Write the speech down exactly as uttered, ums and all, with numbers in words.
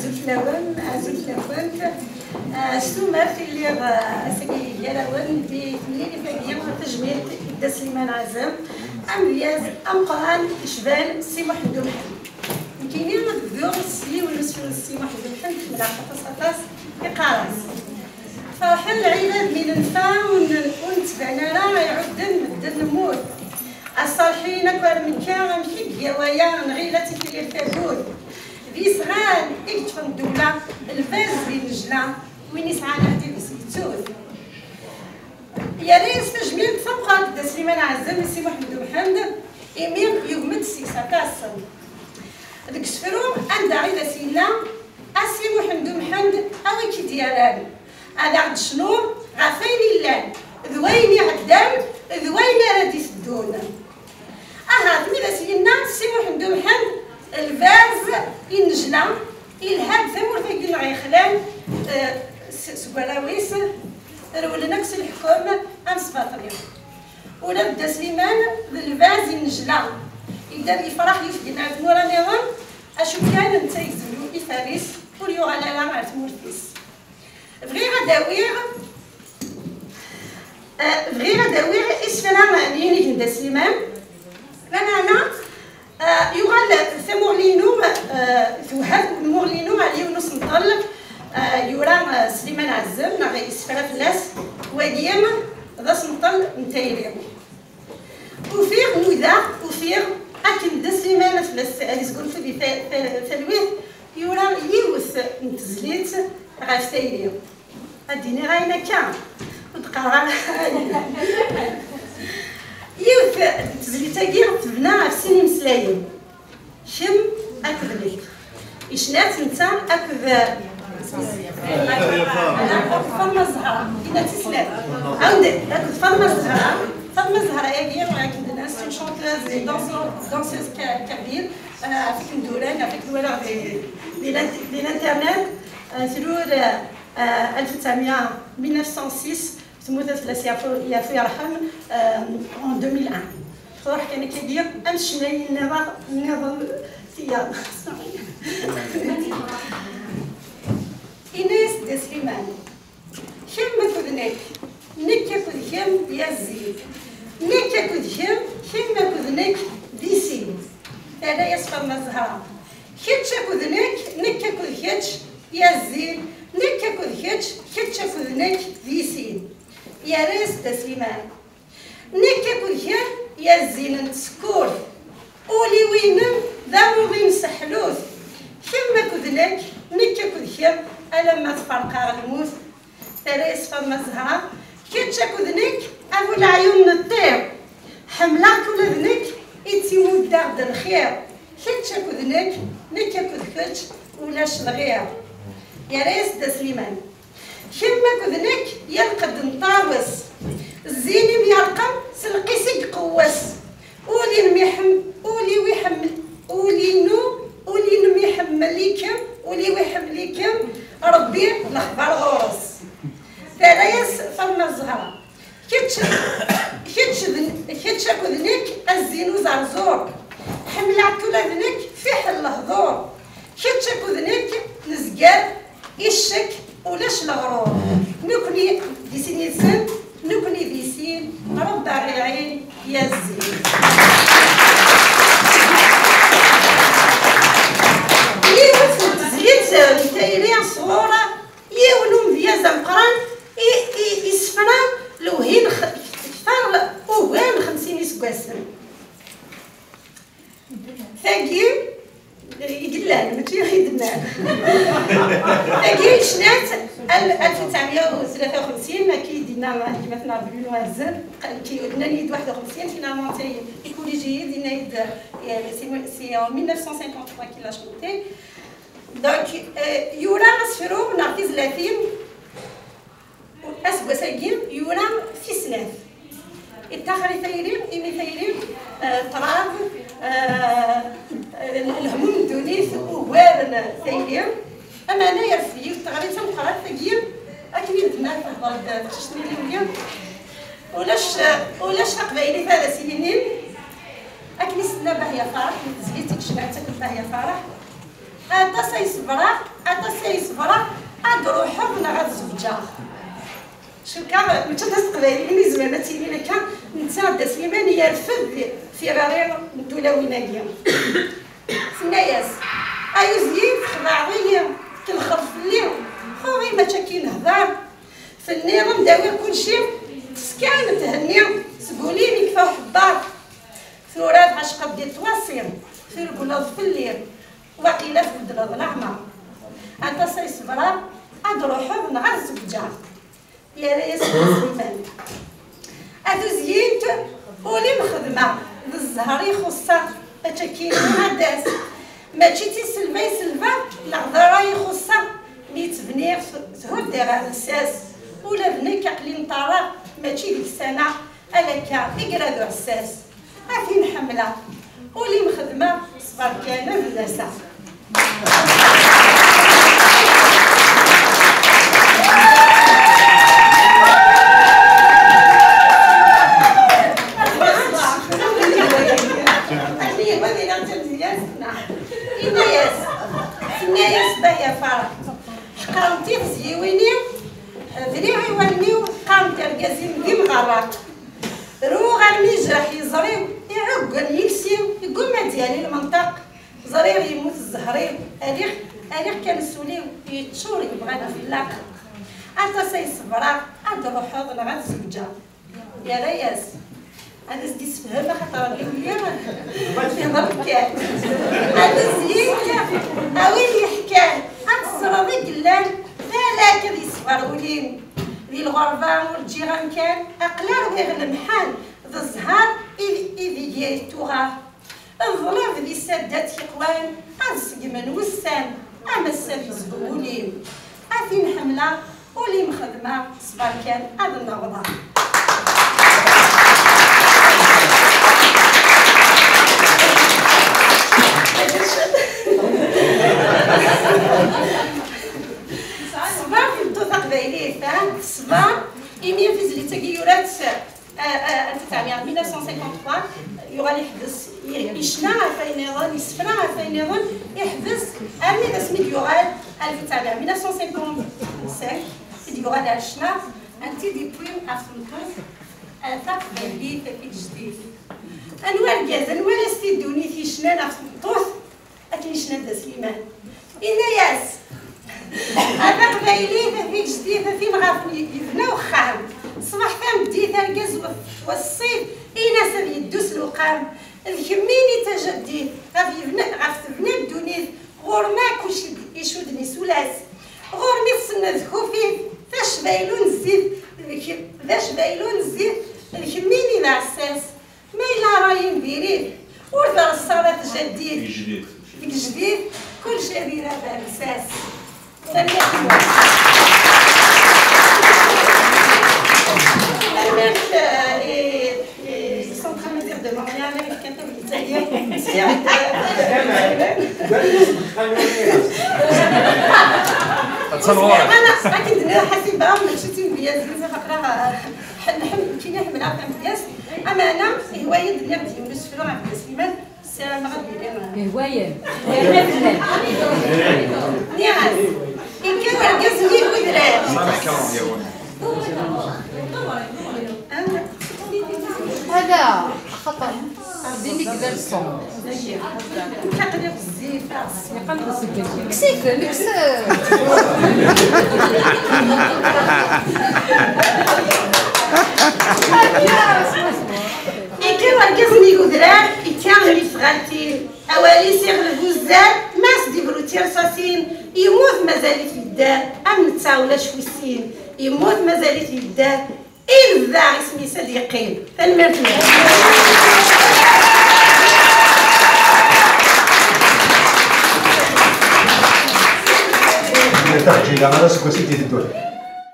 Fell-awen, ɛziz fell-awent. Ah, s tumert i lliɣ, ah, ass-agi gar-awen di temlilit-agi, tajmilt i Dda Sliman Ɛazem, amedyaz ameqqran icban Si Muḥend Umḥend. Nekkini ad bduɣ s yiwen n usefru n Si Muḥend Umḥend, ḥemmleɣ aṭas, aṭas, iqqar-as: Ferḥen lɛibad mi nenfa, ur n-, ur nettban ara, iɛudden medden nemmut. A ṣṣalḥin akk ar Mekka, amek i iga waya, nɣil ad tifrir tagut. D isɣan i yeṭṭfen ddewla, lbaz di nnejla, win isɛan aḥdid-is yettu-t. Yerra-yas tajmilt tameqqrant Dda Sliman Ɛazem i Si Muḥend Umḥend, imi yugem-d seg-s aṭas. Deg usefru anda i d as-yenna: A Si Muḥend Umḥend, a wi k-id-yerran, ad aɣ-d-tecnuḍ ɣef wayen illan, d wayen iɛeddan, d wayen ara d-iteddun. Ahat mi d as-yenna Si Muḥend Umḥend, lbaz i nnejla, ilha-d tamurt-agi-nneɣ yexlan, eh, s-, seg warraw-is, rewlen akk s leḥkem amesbaṭli. Ula d Dda Sliman d lbaz i nnejla, yedda ad yefreḥ yufgen ar tmura nniḍen, acu kan netta yegzem ifer-is, ur yuɣal ara ar tmurt-is. Bɣiɣ ad awiɣ, eh, bɣiɣ ad awiɣ isefra n yinig n Dda Sliman, lameɛna, eh, yuɣal tamuɣli-inu, eh, tewhem tmuɣli-inu ar yiwen n usentel, eh, yura, eh, Sliman Ɛazem, neɣ isefra fell-as, wagi d asentel n tayri. Ufiɣ, nudaɣ, ufiɣ akken Dda Sliman ad fell-as, ad yesgunfu di ta-, ta-, talwit, yura yiwet n tezlit ɣef tayri. Ad d-iniɣ ayen akka, ur d-qqareɣ ara. Yiwet n tezlit-agi tebna ɣef sin imeslayen. Kemm akked nekk. Yecna-tt netta akked, akked Faḍma Zahra. Yenna-tt i snat. Ɛawed, akked Faḍma Zahra. Faḍma Zahra-agi, akken d-nnan, c'est une chanteuse et danseuse, danseuse ka-, kabyle. Euh, ɣef akken d-uran, ɣef akken walaɣ di, di l'int-, di l'internet. Euh, tlul, euh, alef u tesɛemya, mille neuf cent six, temmut ad fell-as yeɛfu, yeɛfu yerḥem, euh, en deux mille un. Truḥ kan akkagi am ccna-yi nniḍen, nniḍen tiyaḍ. Yenna-yas Dda Sliman: Kemm akked nekk, nekk akked kemm, ya zzin. Nekk akked kemm, kemm akked nekk, di sin. Terra-yas Faḍma Zahra: Kečč akked nekk, nekk akked kečč, ya zzin. Nekk akked kečč, kečč akked nekk, di sin. Yerra-yas Dda Sliman: Nekk akked kemm, ya zzin n tsekkurt, ul-iw-inem d amuḍin n seḥlut. Kemm akked nekk, nekk akked kemm, alamma tferq-aɣ lmut. Terra-yas Faḍma Zahra: Kečč akked nekk, a bu leɛyun n ṭṭir. Ḥemmleɣ-k ula d nekk, i tt-imuddeɣ-d lxir. Kečč akked nekk, nekk akked kečč, ulac lɣir. Yerra-yas Dda Sliman: Kemm akked nekk, ya lqedd n ṭṭawes. Zzin-im yerqem, s lqis i iqewwes. Ul-inem iḥem-, ul-iw iḥemmel, ul-inu, ul-inem iḥemmel-ikem, ul-iw iḥemmel-ikem, Rebbi lexbar ɣur-s. Terra-yas Faḍma Zahra: Kečč, kečč d, kečč akked nekk a zzin uẓerẓur. Ḥemmleɣ-k ula d nekk fiḥel lehdur. Kečč akked nekk nezger i ccek ulac leɣrur. Nekni di sin yid-sen, nekni di sin, Rebbi aɣ-iɛin, ya zzin. Yiwet n tezlit n tayri sɣur yiwen umedyaz ameqqran i, i, isefra lewhi n x-, kter ugar n xemsin iseggasen. Tagi i yellan, mačči i d-nnan. Tagi yecna-tt al-, alef u tesɛemya u tlata u xemsin, akka i d-yenna gma-tneɣ Bruno Azem, ki-, nnan-iyi-d waḥed u xemsin, finalement, ça y est, ikulij-iyi-d, yenna-yi-d, euh, c'est, c'est en mille neuf cent cinquante-trois qu'il l'a chanté. Donc, euh, yura asefru neɣ tizlatin, aseggas-agi yura tis snat. Ittaxer i tayri, imi tayri, euh, ṭṭrad, euh, lehmum n ddunit ugaren tayri. Ameɛna yerfed yiwet teɣri d tameqqrant tagi, akken i d-tenna, tehḍer-d teqcict-nni ilindi. Ulac, ulac taqbaylit ara s-yinin. Akken i s-tenna Bahya Farah, tezlit i yecna-tt akked Bahya Farah. Aṭas ay ṣebreɣ, Aṭas ay ṣebreɣ, ad ruḥeɣ neɣ ad zewǧeɣ. Cukkeɣ mačči d aseqbayli i izemren ad tili akka, netta d asliman yerfed tiɣri n tulawin-agi. Tenna-yas: "Ay uzyin, txedɛeḍ-iyi, tkellxeḍ fell-i, xur-i mačči akka i nehder. Tenniḍ-am-d awiɣ kulci, teskan thenni, seg ul-im ikfa uḥebber. Tura tɛecqeḍ di ṭwasi, turgleḍ fell-i, waqila tbeddleḍ leɛmer." Aṭas ay ṣebreɣ, ad ruḥeɣ neɣ ad zewǧeɣ. Yerra-yas Sliman: "A tuzyint, ul-im xedmeɣ, d zzher i xuṣṣeɣ, mačči akkin ad d-tas. Mačči d tiselba i selbeɣ, neɣ d ṛṛay i xuṣṣeɣ, mi tt-bniɣ, thudd ɣer lsas. Ula d nekk aql-i nṭerreɣ, mačči d leksanaɣ, ala akka i irad uɛessas. A tin ḥemmleɣ, ul-im xedmeɣ, ṣber kan ad d-aseɣ." Ini-as, tenna-yas: "Bah ya Faṛeḥ, ḥeqrent-i tezyiwin-iw, briɣ i wallen-iw, qqarent irgazen d imɣerraq. Ruɣ armi yejreḥ yeẓri-w, iɛuggen yiles-iw, yeggumma ad d-yali lmenṭeq. Ẓriɣ yemmut zzher-iw, rriɣ, rriɣ kan s ul-iw, yeččur yebɣa ad afelleq. Aṭas ay ṣebreɣ, ad d-ruḥeɣ neɣ ad zewǧeɣ." Yerra-yas: "Ad as-d-issefhem, axaṭer lliwli ihḍer kan. Ad as-yini a win yeḥkan, ad teẓreḍ i yellan, balak ad yeṣber ul-im. Di lɣerba ur ǧǧiɣ amkan, aql-aɣ diɣ lemḥan, d zzher i, i deg-i tuɣa. Ḍleb di saddat yeqwan, ad ṣeggmen wussan, am ass-a di zbu ul-im. A tin ḥemmleɣ, ul-im xedmeɣ, ṣber kan ad nneɣḍeɣ." Ṣber, tmeṭṭut taqbaylit, ha? Ṣber, imi tizlit-agi yura-tt, euh, euh, anta teɛmi, mille neuf cent cinquante-trois, yuɣal yeḥbes, i-, icna ɣef wayen niḍen, isefra ɣef wayen niḍen, yeḥbes armi d asmi d-yuɣal, alef u tesɛemya mille neuf cent cinquante-cinq, i d-yuɣal ar ccna, anti d-iwwi ɣef tmeṭṭut, euh, taqbaylit, tafit jdid. Anwa argaz, anwa ara s-ti ddunit yecnan ɣef tmeṭṭut? Akken yecna Dda Sliman. Yenna-yas: "A taqbaylit, a tigejdit, a tin ɣef yebna uxxam. Ṣṣbeḥ tameddit, argaz wa-, waṣṣif, in-as ad yeddu s lewqam. D kemmini tajaddit, ɣef yebna, ɣef tebna ddunit, ɣur-m akk kullec icudden isulas. Ɣur-m i tsenna d kufit, d acbaylu n zzit, d ke-, d acbaylu n zzit, d kemmini d aɛessas." Ma yella ṛṛay-im diri-t, ur treṣṣa ara tjaddit. Deg jdid. Deg jdid, kullec ad irab ar lsas. Tanemmirt-nwen. Tanemmirt, euh, i, i Centre Amazigh de Montréal, i yefkan tagnit-agi. Ad tt-nɣer. Akken d-nniɣ Ḥasiba, mačči d timedyazt, netta faqra, ḥen-, ḥen-, nekkini ḥemmleɣ tamedyazt. Ameɛna, ihwa-yi-d, nniɣ-d yiwen usefru ɣef Dda Sliman, ssarameɣ ad yili. Ihwa-yi. Yerna fell-am. Nniɣ-as, ikka urgaz-nni deg udrar. Ala, axaṭer Ṛebbi mi yella leṣum. Aql-i ɣezzif, ɣezzif. Kkes-iten, kkes. Ikka urgaz-nni deg udrar, ikka ɣer tɣaltin. Awal-is iɣleb uzzal, ma as-d-ibru tirṣasin. Yemmut mazal-it yedder, am netta ulac wis sin. Yemmut mazal-it yedder, i lebda isem-is ad yeqqim. Tanemmirt-nwen. Taḥǧila, ar aseggas i d-iteddun.